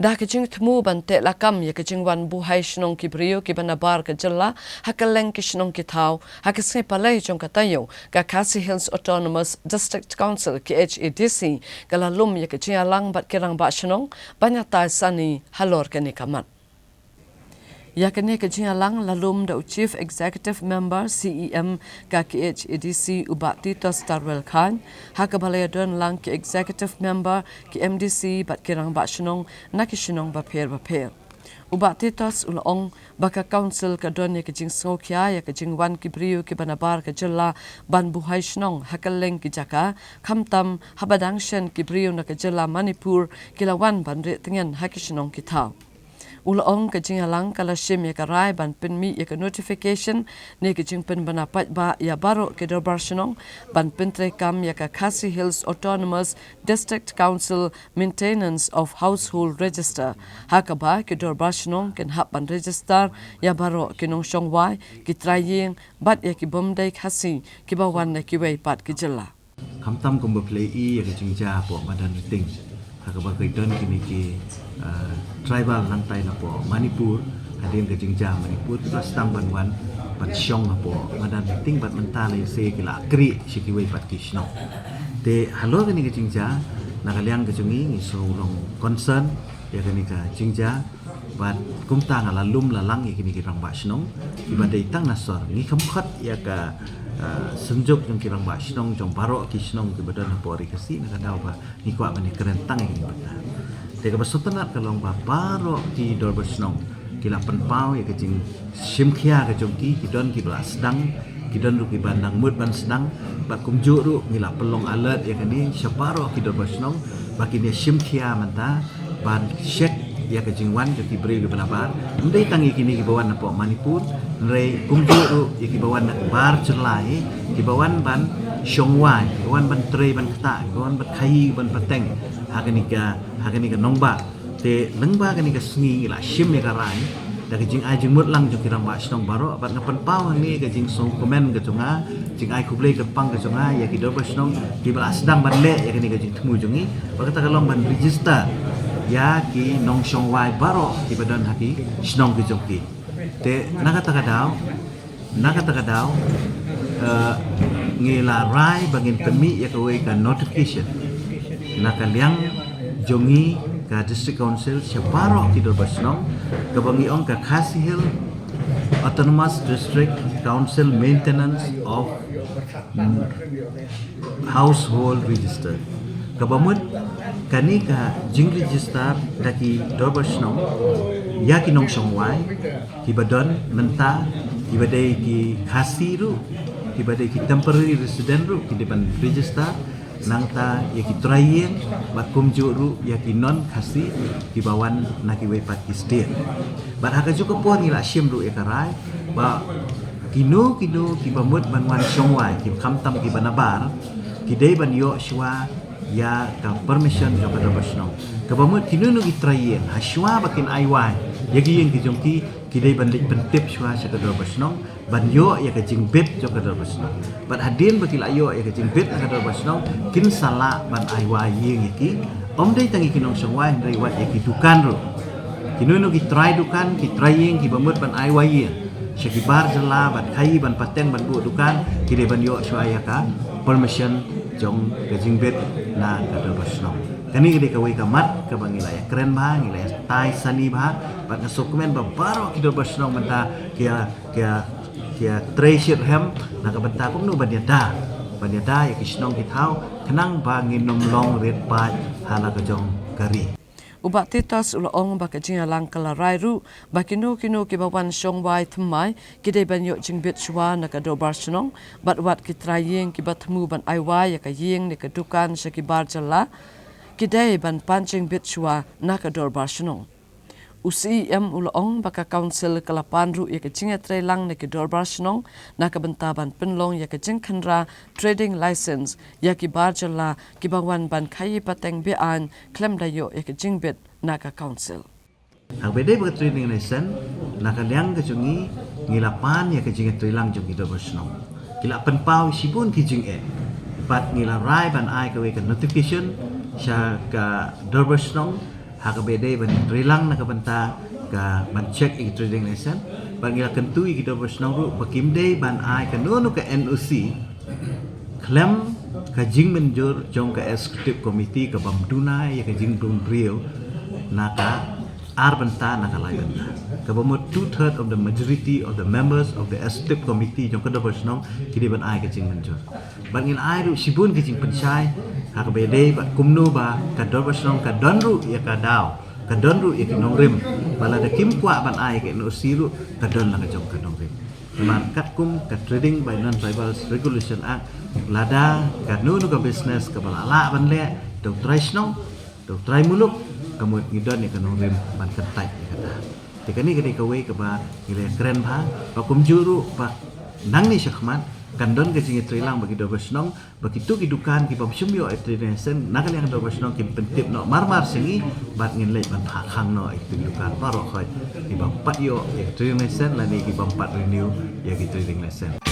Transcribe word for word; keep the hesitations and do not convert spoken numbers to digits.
Da ka jingthmu ban teh lakam ïa ka jingwan buhai shnong ki briew kiba nabar ka jylla ha kylleng ki shnong ki thaw, ha ka sngi Palei jong ka taïew, ka Khasi Hills Autonomous District Council, K H A D C, ka la lum ïa ka jingïalang bad ki rangbah shnong ban ïatai sani halor kane ka mat. Ïa kane ka jingïalang la lum da u Chief Executive Member, C E M, ka K H A D C, u Bah Titos Tarwel Chyne, ha kaba la ïadon lang ki Executive Member, ki M D C bad ki rangbah shnong na ki shnong bapher bapher. U Bah Titos u la ong ba ka Council ka don ïa ka jingsngewkhia ïa ka jingwan ki briew kiba nabar ka jylla ban buhai shnong ha kylleng ki jaka, khamtam haba dang shen ki briew na ka jylla Manipur ki la wan ban rieh tngen ha ki shnong ki thaw. U la ong ka jingïalang ka la shim ïa ka rai ban pynmih ïa ka notification ne ka jingpynbna paidbah ïa baroh ki dorbar shnong ban pyntreikam ïa ka Khasi Hills Autonomous District Council Maintenance of Household Register, ha kaba ki dorbar shnong kin hap ban register ïa baroh ki nongshong wai, ki trai ïing bad ïa ki bym dei Khasi kiba wan na kiwei pat ki jylla. Khamtam kumba phi la ïohi ïa ka jingjia hapoh madan Riting, ha kaba ki don kine ki, ah, tribal nangtai napoh Manipur, hadien ka jingjia Manipur ki la sdang ban wan ban shong hapoh madan Riting bad mynta la ïohi ki la khreh sha kiwei pat ki shnong. Te halor kane ka jingjia, na ka liang ka jong ngi, ngi sngew long concern ïa kane ka jingjia, bad kumta nga la lum la lang ïa kine ki rangbah shnong kiba dei tang na sor. Ngi kham khot ïa ka, ah, synjuk jong ki rangbah shnong jong baroh ki shnong kiba don hapoh Ri Khasi, na ka daw ba ngi kwah ban ïakren tang ïa kine bynta. Te kaba sngewtynnat ka long ba baroh ki dorbar shnong ki la pynpaw ïa ka jingshimkhia ka jong ki, ki don kiba la sdang, ki don ruh kiba nang mut ban sdang, bad kumjuh ruh ngi la pynlong alert ïa kane sha baroh ki dorbar shnong ba kin ïa shimkhia mynta ban check ïa ka jingwan jong ki briew kiba nabar. Ym dei tang ïa kine kiba wan napoh Manipur, hynrei kumjuh ruh ïa kiba wan na bar jylla hi, kiba wan ban shong wai, kiba wan ban trei ban ktah, kiba wan ban khaïi ban pateng ha kane ka, ha kane ka nongbah. Te lyngba kane ka sngi ngi la shim ïa ka rai da ka jingai jingmut lang jong ki rangbah shnong baroh, bad nga pynpaw hangne ka jingsngewkmen ka jong nga, jingai khublei kyrpang ka jong nga ïa ki dorbar shnong kiba la sdang ban leh ïa kane ka jingthmu jong ngi, bad kata ka long ban register ïa ki nongshong wai baroh kiba don ha ki shnong ki jong ki. Te na kata ka daw, na kata ka daw, eh, ngi la rai ba ngin pynmih ïa kawei ka notification na ka liang jong ngi ka District Council sha baroh ki dorbar shnong, kaba ngi ong ka Khasi Hills Autonomous District Council Maintenance of, mm, Household Register. Kaba mut kane ka jingregister da ki dorbar shnong ïa ki nongshong wai kiba don mynta, kiba dei ki Khasi ruh, kiba dei ki temporary resident ruh, ki dei ban register, nangta ïa ki trai ïing, bad kumjuh ruh ïa ki non Khasi kiba wan na kiwei pat ki state. Bad ha kajuh ka por ngi la shim ruh ïa ka rai ba kino kino kiba mut ban wan shong wai, ki khamtam kiba nabar, ki dei ban ïoh shuwa ïa ka permission jong ka dorbar shnong. Kaba mut kino kino ki trai ïing, ha shuwa ba kin ai wai ïa ki ïing ki jong ki, ki dei ban leit pyntip shuwa sha ka dorbar shnong ban ïoh ïa ka jingbit jong ka dorbar shnong. Bad hadien ba ki la ïoh ïa ka jingbit na ka dorbar shnong, kin sa lah ban ai wai ïing ïa ki. Ym dei tang ïa ki nongshong wai, hynrei wat ïa ki dukan ruh. Kino kino ki trai dukan, ki trai ïing kiba mut ban ai wai ïing sha ki bar jylla ban khaïi ban pateng ban buh dukan, ki dei ban ïoh shuwa ïa ka permission jong ka jingbit na ka dorbar shnong. Kane ka dei kawei ka mat kaba ngi la ïakren bha, ngi la ïatai sani bha, bad nga sngewkmen ba baroh ki dorbar shnong mynta ki ïa, ki ïa, ki ïatrei shitrhem na ka bynta kumno ban ïada, ban ïada ïa ki shnong ki thaw, khnang ba ngin ym long rit paid ha la ka jong ka ri. U Bah Titos u la ong ba ka jingïalang ka la rai ruh ba kino kino kiba wan shong wai thymmai ki dei ban ïoh jingbit shuwa na ka dorbar shnong, bad wat ki trai ïing kiba thmu ban ai wai ïa ka ïing ne ka dukan sha ki bar jylla, ki dei ban pan jingbit shuwa na ka dorbar shnong. U C E M u la ong ba ka Council ka la pan ruh ïa ka jingïatreilang na ki dorbar shnong na ka bynta ban pynlong ïa ka jingkhynra trading license ïa ki bar jylla kiba wan ban khaïi pateng be-aiñ khlem da ïoh ïa ka jingbit na ka Council. Haba dei ba ka trading license, na ka liang ka jong ngi, ngi la pan ïa ka jingïatreilang jong ki dorbar shnong. Ki la pynpaw shibun ki jingeh. Bad ngi la rai ban ai kawei ka notification sha ka dorbar shnong, Ha kaba dei ban trei lang na ka bynta ka ban check ïa ki trading license, bad ngi la kyntu ïa ki dorbar shnong ruh ba kim dei ban ai kano kano ka N O C khlem ka jingmynjur jong ka executive committee ka bym duna ïa ka jingdon briew na ka ar bynta na ka lai bynta. Kaba mut two third of the majority of the members of the executive committee jong ka dorbar shnong ki dei ban ai ka jingmynjur. Bad ngin ai ruh shibun ka jingpynshai ha kaba dei ba kumno ba ka dorbar shnong ka don ruh ïa ka daw, ka don ruh ïa ka nongrim, ba lada kim kwah ban ai ka N O C ruh ka don la ka jong ka nongrim. Namar katkum ka Trading by Non-Tribals Regulation Act, lada kano kano ka business kaba la lah ban leh da u trai shnong, da u trai muluk, ka mut ngi don ïa ka nongrim ban kyntait ïa kata. Te kane ka dei kawei kaba ngi la kren bha, ba kumjuh ruh ba nangne shakhmat kan don ka jingïatreilang ba ki dorbar shnong, ba kito ki dukan ki bym shym ïoh ïa trading license na ka liang dorbar shnong kin pyntip noh marmar sha ngi, bad ngin leit ban phah khang noh ïa kito ki dukan baroh khoit ki bym pat ïoh ïa trading license lane ki bym pat renew ïa ki trading license.